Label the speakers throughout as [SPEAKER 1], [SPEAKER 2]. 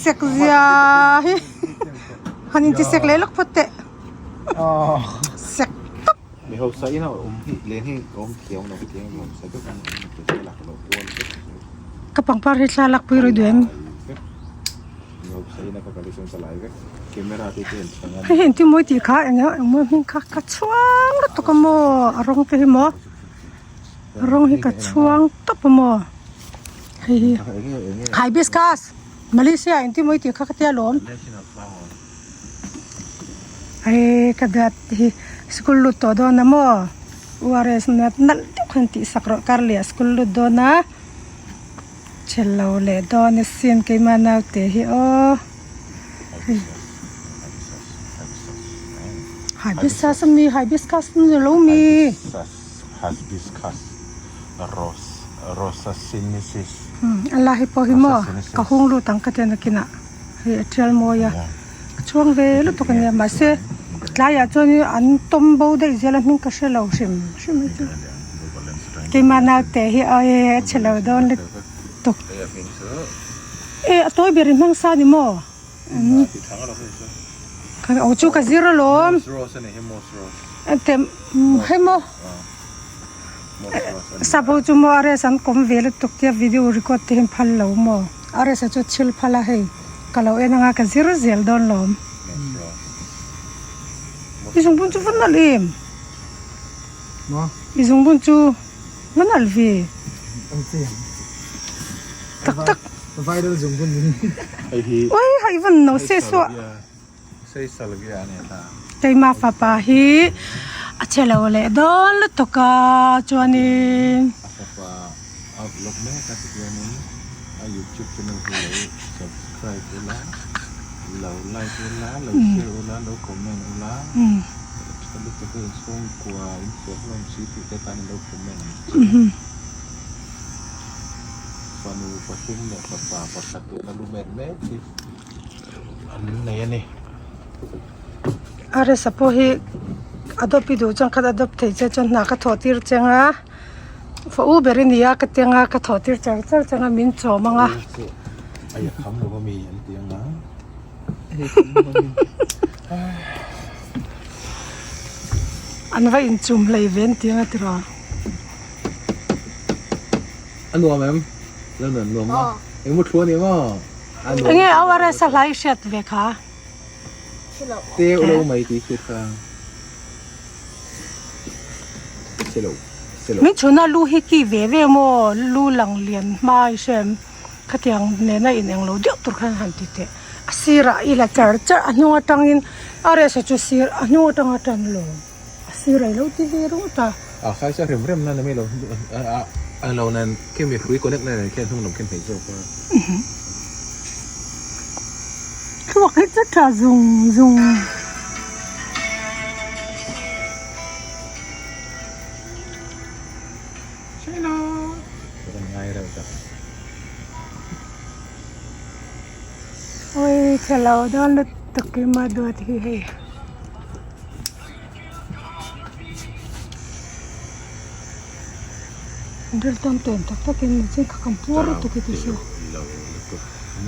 [SPEAKER 1] sek zia hi han inti sek leh lawk phawt teh sek tawp.
[SPEAKER 2] Mi hausa in a awm hi len hi ka awm thiam lo hetiang mi hausa deuh an awm te chu lak loh kual vek zel.
[SPEAKER 1] Ka pangpar hi thla lak pui rawih duh em?
[SPEAKER 2] Mi hausa in a ka kal hi chuan ka lai vek camera te chu en thang a.
[SPEAKER 1] Hei hi engtin mawi tih kha eng emaw hming kha ka chhuang lutuk a maw a rawng te hi maw. Rawng hi ka chhuang tawp a maw hei hi hibiscus Malaysia engtin maw i tih kha ka tia lawm hei ka dat hi school lut tawh dawn a maw URS nat nalh deuh khan tih sak rawh kar leh school lut dawn a chhelo leh dawn asin keimah naute hi aw hibiscus ami hibiscus ni lo mi.
[SPEAKER 2] Hibiscus rose rosa sinensis.
[SPEAKER 1] A la hi pawh hi maw ka hung lut ang ka ti a nakinah hei a tial mawi a ka chhuang ve lutuk a nia mahse tlaiah chuan an tawm bo daih zel a hming ka hre lo hrim hrim hi chu keimah naute hi awi a chhe lo dawn lutuk e a tawi ber in hmang sa ni maw aw chu ka zir alawm hei maw sap ho chu maw arest an kawm ve lutuk tia video record te hian phal lo maw arest a chu thil phal a hei ka lo en anga ka zir zel dawn lawm i zungbun chu va nalh em i zungbun chu va nalh ve tak tak
[SPEAKER 3] viral zungbun
[SPEAKER 1] ui hei van no se suah. Keimah fapa hi a che lo leh dawn lutuk a chuanin.
[SPEAKER 2] A fapa a vlog mek a tihianin a youtube channel hi lo subscribe ula lo like ula lo share ula lo comment ula tha lutuk a inchhungkua in fel hlawm si tih te khan in lo comment ang che fanu pathum leh fapa pakhat tuna lu met mek hi. An nei a ni.
[SPEAKER 1] A resa pawh hi adopt i duh chuan khat adopt theih che chuan hna ka thawh tir cheng a fa u ber i ni a ka ti anga ka thawh tir char char cheng a min chawm ang a.
[SPEAKER 2] Ai a kham lo a mi an ti ang a.
[SPEAKER 1] An va inchum hlei ve an ti ang a tiraw.
[SPEAKER 2] A nuam em? Lo nuam a. Engmaw thu a ni maw?
[SPEAKER 1] Enge ORS a hla i hriat ve kha?
[SPEAKER 2] Teuh lo mai tih hriat kha. Selo selo.
[SPEAKER 1] Min chhuna lu hi ki ve ve maw lu lang lian hma i hre em? Khatiang nena in englo deuh tur khan han ti teh. A sirah i la char char a hnung atangin RS a chu sir a hnung atanga tan lo. A sir a ilo ti ve ringawt a.
[SPEAKER 2] A khaisa rem rem nan ami lo a lo nen khi mi hrui connect na nen khian hnung lam khian hnaih zawk a.
[SPEAKER 1] Thluak hi chu tha zung zung.
[SPEAKER 2] Ka ngai reuh tak.
[SPEAKER 1] Oi thalo dawn lutuk i ma duat hi hei. Ril tam tawn tak tak in nichin kha kan puar lutuk i ti sia.
[SPEAKER 2] Lo lutuk.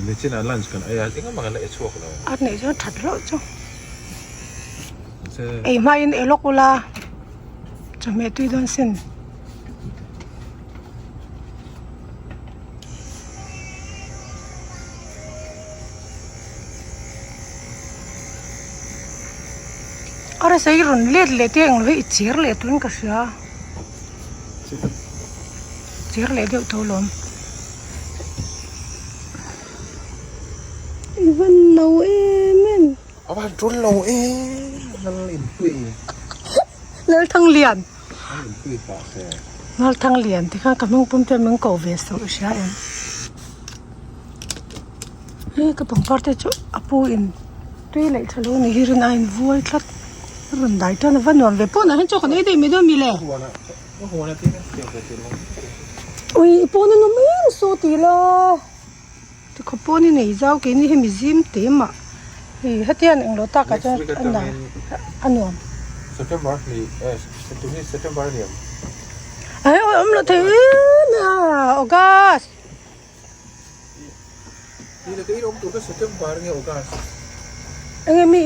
[SPEAKER 2] Nichin ah lunch kan ei a engah mah kan la ei chhuak lo.
[SPEAKER 1] A neih chuan that hlauh chu. Ei hma in ei lawk ula chawhmeh tui dawn sin. A rasa hi rawn let leh te englo hi i chir leh turin ka hria chir leh deuh tawh alawm i van no em em
[SPEAKER 2] a van tul lo em lal inpui
[SPEAKER 1] Lalthanglian
[SPEAKER 2] lal inpui pah se
[SPEAKER 1] Lalthanglian tikhan ka hming pum te min ko ve suh i hria em Hei ka pangpar te chu a pu in tui laih tha lo ni hi rin a in vuai tlat a rawn dai tan a va nuam ve pawnah hian chaw kan ei daih mai dawn mi le ui i pawn a nawm em saw tih la tikhaw pawn i nei zau keini hi mizim te mah hei hetiang englo takah chuan a na a nuam. Ai awm lo thei em a August. Enge mi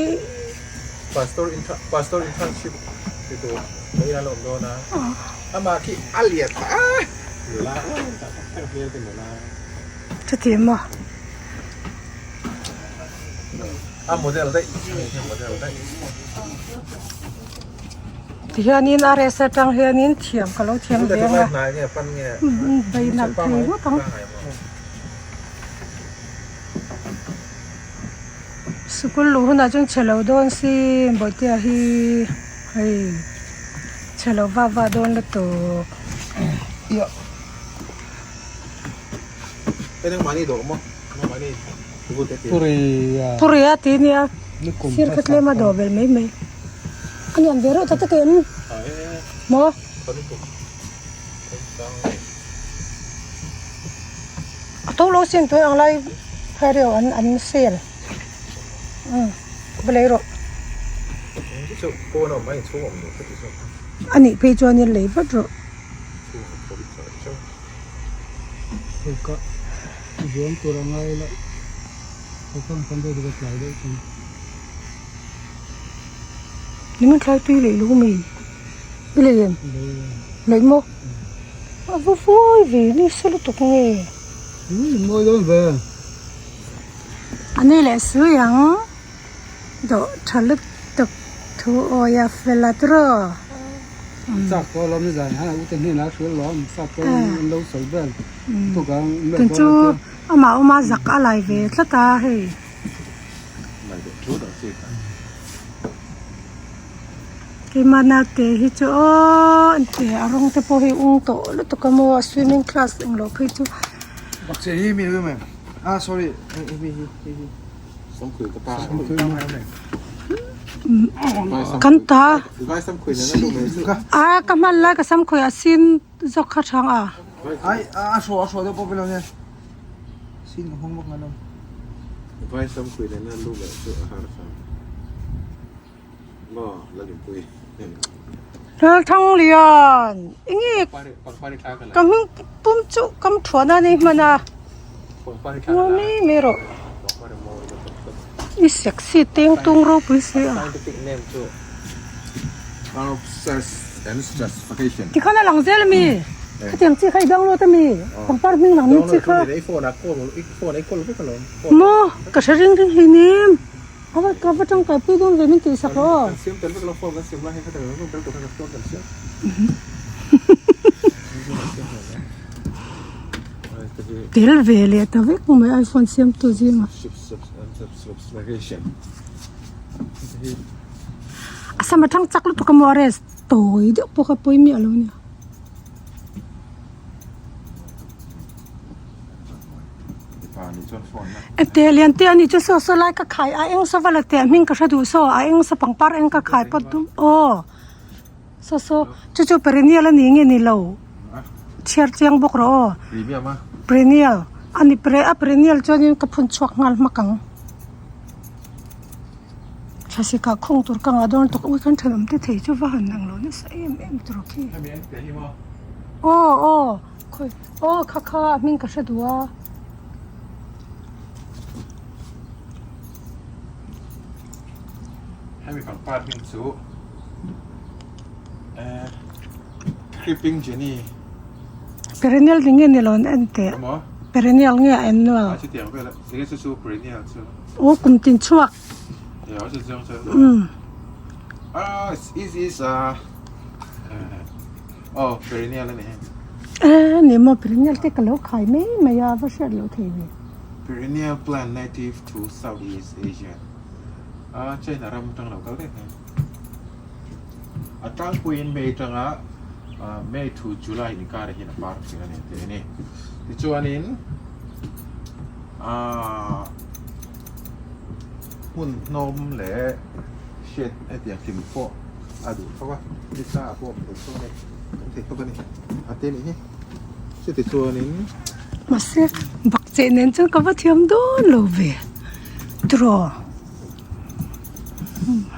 [SPEAKER 2] Pastor pastor internship ti tur ka ina la awm dawn a amah khi a lian a nula hmel te nula
[SPEAKER 1] chuti maw
[SPEAKER 2] a model daih model daih
[SPEAKER 1] Tihianin RS atang hianin thiam ka lo thiam ve ang a bei nalh thei ngawt ang. Sikul luh hunah chuan chhe lo dawn si bawihtea hi hei chhe lo vah vah dawn lutuk. Puri a tih nia sir kha tlem a dawh belh mai mai a nuam ve reuh ta tak em maw. A to lo sin tui ang lai phai reuh an an sale umm va lei rawh. A nih phei chuanin lei vat rawh. Ni thlai tui leh lu mi i lei em lei maw a va vawi ve ni se lutuk nge a ni leh sui ang dawh tha lutuk thu awi a fel a tiraw. Tun chu amah awma zak a lai ve tlat a hei. Keimah naute hi chu aw an ti a rawng te pawh hi ung tawh lutuk a maw a swimming class englo phei chu. Kan ta a ka hman lai ka samkhuih a sin zawk kha thang a. Lalthanglian enge ka hming pum chu kam thuan a ni hman a ngawi mai mai rawh i sexy teng tung ropui si a tikhan a lang zel ami khatiang chi kha i download ami pangpar hming lang ni chi kha maw ka hre ring ring hleinem. A va ka va tangkai pui dawn ve min tih sak aw. Tel ve leh ta vek mai iPhone siam tu zingah. A sam a thang chak lutuk a maw a rest tawi deuh pawh kha pawi miah lo a nia. Te lian te anih chu saw saw lai ka khai a eng saw va la teh hming ka hre duh saw a eng saw pangpar eng ka khai pawt dum aw saw saw chu chu perennial ani nge ni lo chhiar chiang bawk rawh aw perennial ani pre a perennial chuanin ka phun chhuak nghal hmak ang thlasik ah khung tur ka ngah dawn tawk ui khan thenawm te thei chu va han ang lo nasa em em tur khi aw aw. Khawi aw kha kha a hming ka hre duh a.
[SPEAKER 2] Hemi pangpar hming chu eh Creeping Jenny.
[SPEAKER 1] Perennial ni nge ni lo an en teh.
[SPEAKER 2] Emaw?
[SPEAKER 1] Perennial nge a annual?
[SPEAKER 2] A chutiang vel a enge chu chu perennial chu.
[SPEAKER 1] Aw kum tin chhuak.
[SPEAKER 2] Ia a chutiang chu.
[SPEAKER 1] Umm.
[SPEAKER 2] Ah is is a Aw perennial a ni heng.
[SPEAKER 1] Eh ni maw perennial te ka lo khai mai mai a va hriat loh thei ve.
[SPEAKER 2] Perennial plant native to South East Asia a China ram atang lo kal reng heng. A tlangpuiin May atanga May to July inkar ah hian a par thin a ni tih a ni. Tichuanin ahh hmun hnawm leh hriat hetiang hlim pawh a duh tho a nisa ah pawh awm thei tho a ni awm thei khawp a ni a te nih hi chuti chuanin
[SPEAKER 1] mahse bak cheh nen chuan ka va thiam dawn lo ve tiraw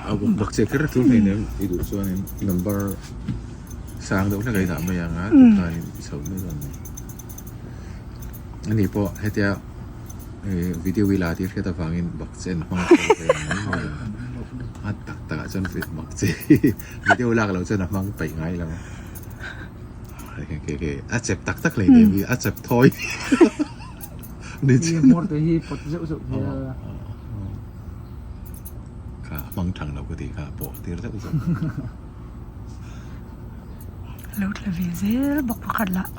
[SPEAKER 2] a bak cheh kher chu hei nen i duh chuanin number sang deuh hlek a i dah mai ang a tikhanin i chho mai dawn a ni ani pawh hetia. Video i la tih hriat avangin bakche an hmang tawh ve mai mai a, a tak takah chuan bakche hi video lak loh chuan a hmang peih ngai lo a, a chep tak tak hlei nem hi a chep thawi ni chuan
[SPEAKER 3] hmawr te hi pawt zeuh zeuh hi a
[SPEAKER 2] kha a hmang thang lo ka tih kha a pawh tir zeuh zeuh.
[SPEAKER 1] Lo tla ve zel bawk pakhat lah.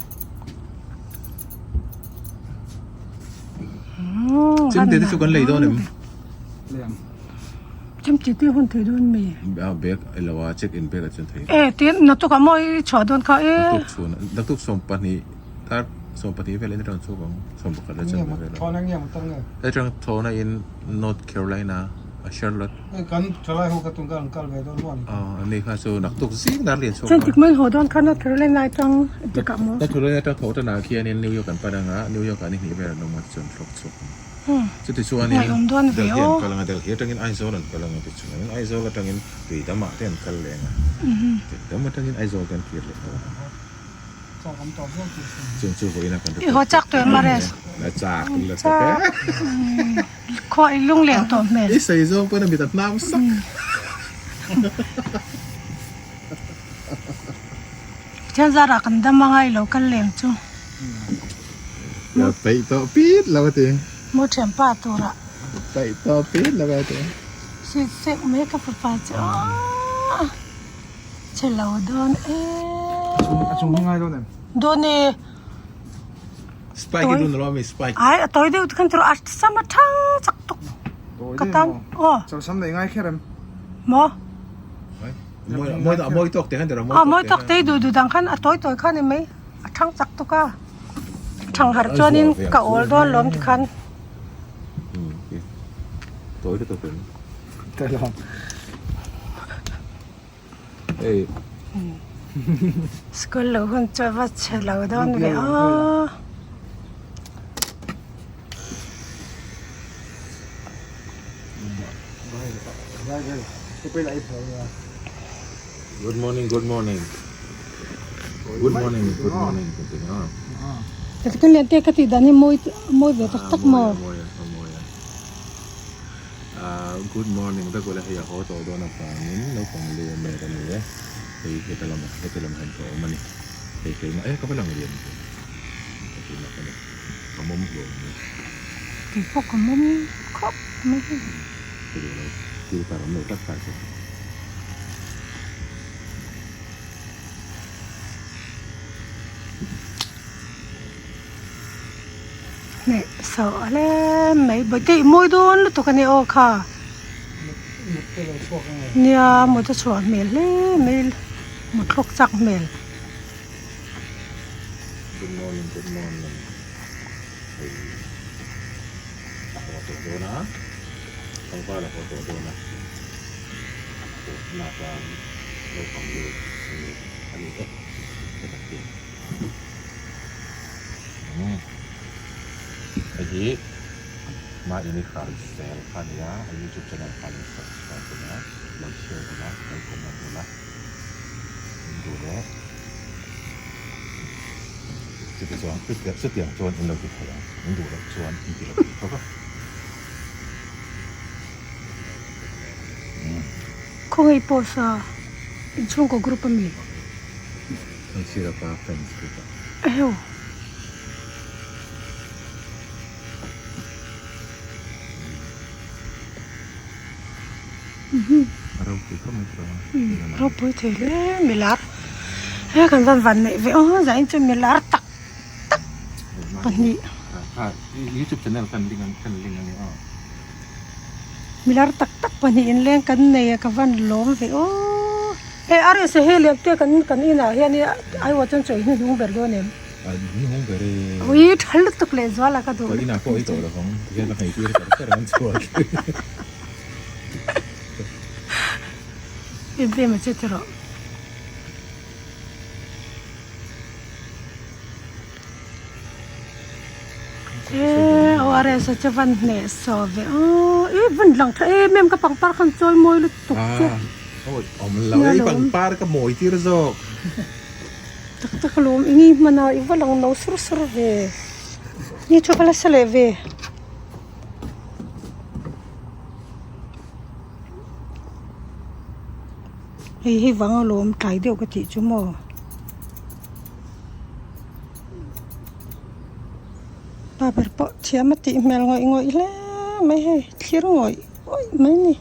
[SPEAKER 2] Chemte te chu kan lei dawn em?
[SPEAKER 1] Chemte te hun thei dawn mi?
[SPEAKER 2] A bag ilo a check in bag ah chuan thei.
[SPEAKER 1] E tin naktuk ah maw i chhuah dawn kha e.
[SPEAKER 2] Naktuk chhun naktuk 12 tar 12 vel in rawn chhuak ang 11 la chuan vel.
[SPEAKER 3] Thawna nge motor nge?
[SPEAKER 2] E tang thawna in North Carolina a Charlotte.
[SPEAKER 3] Kan thalai ho kha tun khan an kal ve dawn maw ni?
[SPEAKER 2] Aw ani kha chu naktuk zing dar lian chhuak
[SPEAKER 1] Chuan tik mai haw dawn kha North Carolina atang tikah maw?
[SPEAKER 2] North Carolina atang tho tan ah khianin New York an pan anga New York ah ni hnih vel an awm a tichuan thlawk chhuak ang. Chuti chuanin Delhi an kal anga Delhi atangin Aizawl an kal anga tichuanin Aizawl atangin Tuidam ah te an kal leh anga Tuidam atangin Aizawl te an kir leh dawn a. Chung chu vawiin a kan
[SPEAKER 1] I haw chak tawh em Ares?
[SPEAKER 2] La chak la tak e.
[SPEAKER 1] Khua i lung leng tawh hmel.
[SPEAKER 2] I sawi zawng pawn a mit a hnam sak.
[SPEAKER 1] Pathian zarah kan dam anga i lo kal leng chu.
[SPEAKER 2] La peih tawh pit lo a ti.
[SPEAKER 1] Mu thianpa turah.
[SPEAKER 2] Peih tawh pit lo a ti.
[SPEAKER 1] Sweet sek mai ka fapa chu aw. Chhe lo dawn e.
[SPEAKER 3] A chung hi ngai dawn em?
[SPEAKER 1] Dawn e.
[SPEAKER 2] Spike hi dun lo ami spike.
[SPEAKER 1] Ai a tawi deuh khan tur a sam a thang chak tuk.
[SPEAKER 3] Tawi
[SPEAKER 1] Ka
[SPEAKER 3] deuh
[SPEAKER 1] tan
[SPEAKER 3] maw?
[SPEAKER 1] aw.
[SPEAKER 3] Chau sam nei ngai kher em?
[SPEAKER 1] Maw?
[SPEAKER 2] Mawi mawi a mawi tawk te khan tur a
[SPEAKER 1] A mawi tawk te duh duh dang khan a tawi tawi khan ni mai a thang chak tuk a. Thang har chuanin ka awl dawn lawm ti khan.
[SPEAKER 2] Tawi lutuk em?
[SPEAKER 3] Tawi lo.
[SPEAKER 2] Hei.
[SPEAKER 1] School lo hun chu a va chhe lo dawn ve aw.
[SPEAKER 2] Good morning, good morning. Good morning, good morning.
[SPEAKER 1] Kan lian te ka tih dan hi mawi mawi ve tak tak maw?
[SPEAKER 2] Mawi a, mawi a. Good morning vek ula hei a haw tawh dawn avangin naupang lu a mek a ni e hei heta lamah heti lamah hian ka awm a ni hei keimah e ka va lang lian ve ka keimah ka ni ka mawm hlawm mai
[SPEAKER 1] kei pawh ka mawm khawp mai
[SPEAKER 2] ka duh lo thil tar awm lo tlat ta che.
[SPEAKER 1] Hmeh so hle mai bawihte i mawi dawn lutuk a nia aw kha nia mut a chhuah hmel hle mai mut thlawk chak hmel.
[SPEAKER 2] Good morning good morning hei a haw tawh dawn a tlangval a haw tawh dawn a lak a naupang lu a ni e ka tak hian. Hei hi Maini Hralsel kha a ni a, a youtube channel kha lo subscribe ula, lo share ula, lo comment ula, in duh leh chuti chuan chutiang chuan in lo ti thei ang, in duh loh chuan in ti lo thei bawk a.
[SPEAKER 1] Khawngaih pawh sa inchhungkaw group a mi?
[SPEAKER 2] Kan sir apa fans group ah.
[SPEAKER 1] Eheu.
[SPEAKER 2] A ropui khawp mai tawh a.
[SPEAKER 1] Ropui thei hle milar. He kan van van neih ve aw zain chu milar tak tak pahnih.
[SPEAKER 2] YouTube channel kan link ang kan link ang aw.
[SPEAKER 1] Milar tak tak pahnih inleng kan nei a ka van lawm ve aw. He a reh se hei lian te kan kan inah hian i aiawh chuan chawi hnuhnung ber dawn em?
[SPEAKER 2] A hnuhnung ber e.
[SPEAKER 1] Ui tha lutuk leh zual a ka duh.
[SPEAKER 2] Ka inah pawh i tawh lo vang tihian ka hmei tir kher kher ang chhuak.
[SPEAKER 1] Em em a che ti rawh. E ORS a che van hneh saw ve aw i van lang tha em em ka pangpar khan chawi mawi lutuk che.
[SPEAKER 2] Awm lo e i pangpar ka mawi tir zawk.
[SPEAKER 1] Tak tak alawm eng i hman a i va lang no sur sur ve. Ni chu ka la sa leh ve. Hei hei vang alawm tlai deuh ka tih chu maw. Pa ber pawh thiam a tih hmel ngawih ngawih hle mai hei thlir ngawih ngawih mai a ni.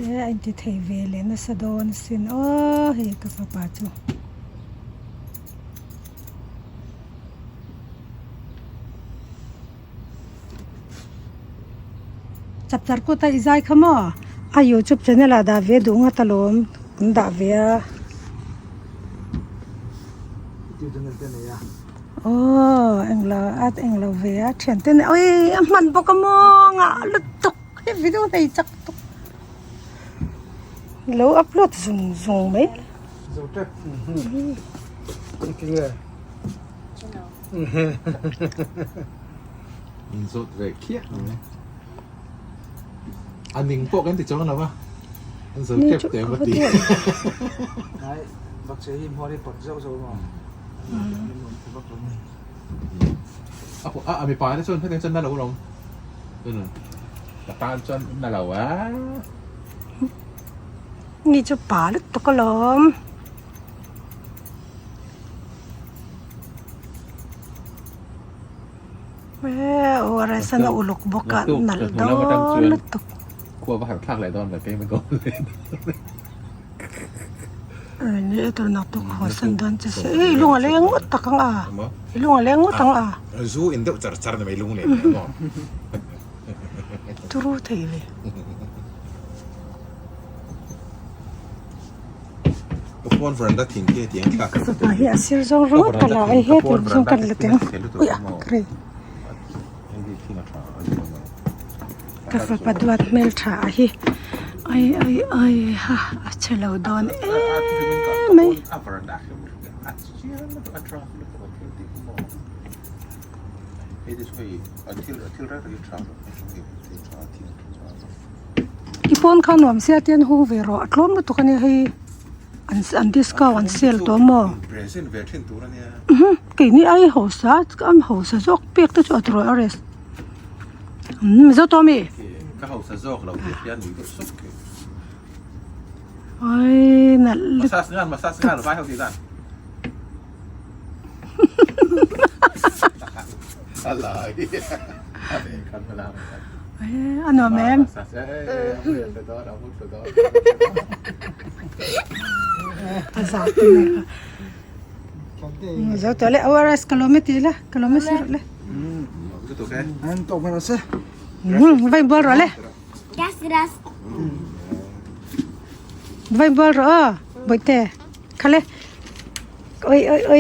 [SPEAKER 1] He a inti thei ve leh nasa dawn asin aw hei ka fapa chu. Chapchar kut a i zai kha maw a youtube channel ah dah ve duh ngawt alawm kan dah ve a. Aw englo a englo ve a thian te nen ui a hman bawk a maw ngah lutuk he video nei chak tuk lo upload zung zung mai.
[SPEAKER 2] In zawt ve khiah mai. A ning pawh kan ti chuang lo va. An zo tep teh emaw ti. A a mipa te chuan hetiang chuan na lo lawm. Ka tan chuan na lo a.
[SPEAKER 1] Ni chu pa lutuk alawm. Eee a uluk bawk a nalh dawn lutuk.
[SPEAKER 2] Khua va harh thlak leh dawn ve peng dawn leh
[SPEAKER 1] Ni e tur naktuk haw san dawn che se i lung a leng ngawt tak ang a i lung a leng ngawt ang a.
[SPEAKER 2] Zu in deuh char char ni mai lung leh leh maw.
[SPEAKER 1] Turu thei ve. Fapa hi a sir zawng ringawt ka la a he tur zawng kan la teng ui a rei ka fapa duat hmel tha a hi ai ai ai ha a chhe lo dawn em mai. I pawn kha nuam sia te an hung ve rawh a tlawm lutuk a nia hei an an discount an sale tawh maw keini ai hausa a hausa zawk pek te chu a turaw a rest mizo tawh ami ai nalh lutuk. A nuam em? A za te mai kha. Zo tawh le ORS ka lawm e ti la ka lawm e si rawh le. Vai bual rawh le. Vai bual rawh aw bawihte kha le. Oi oi oi.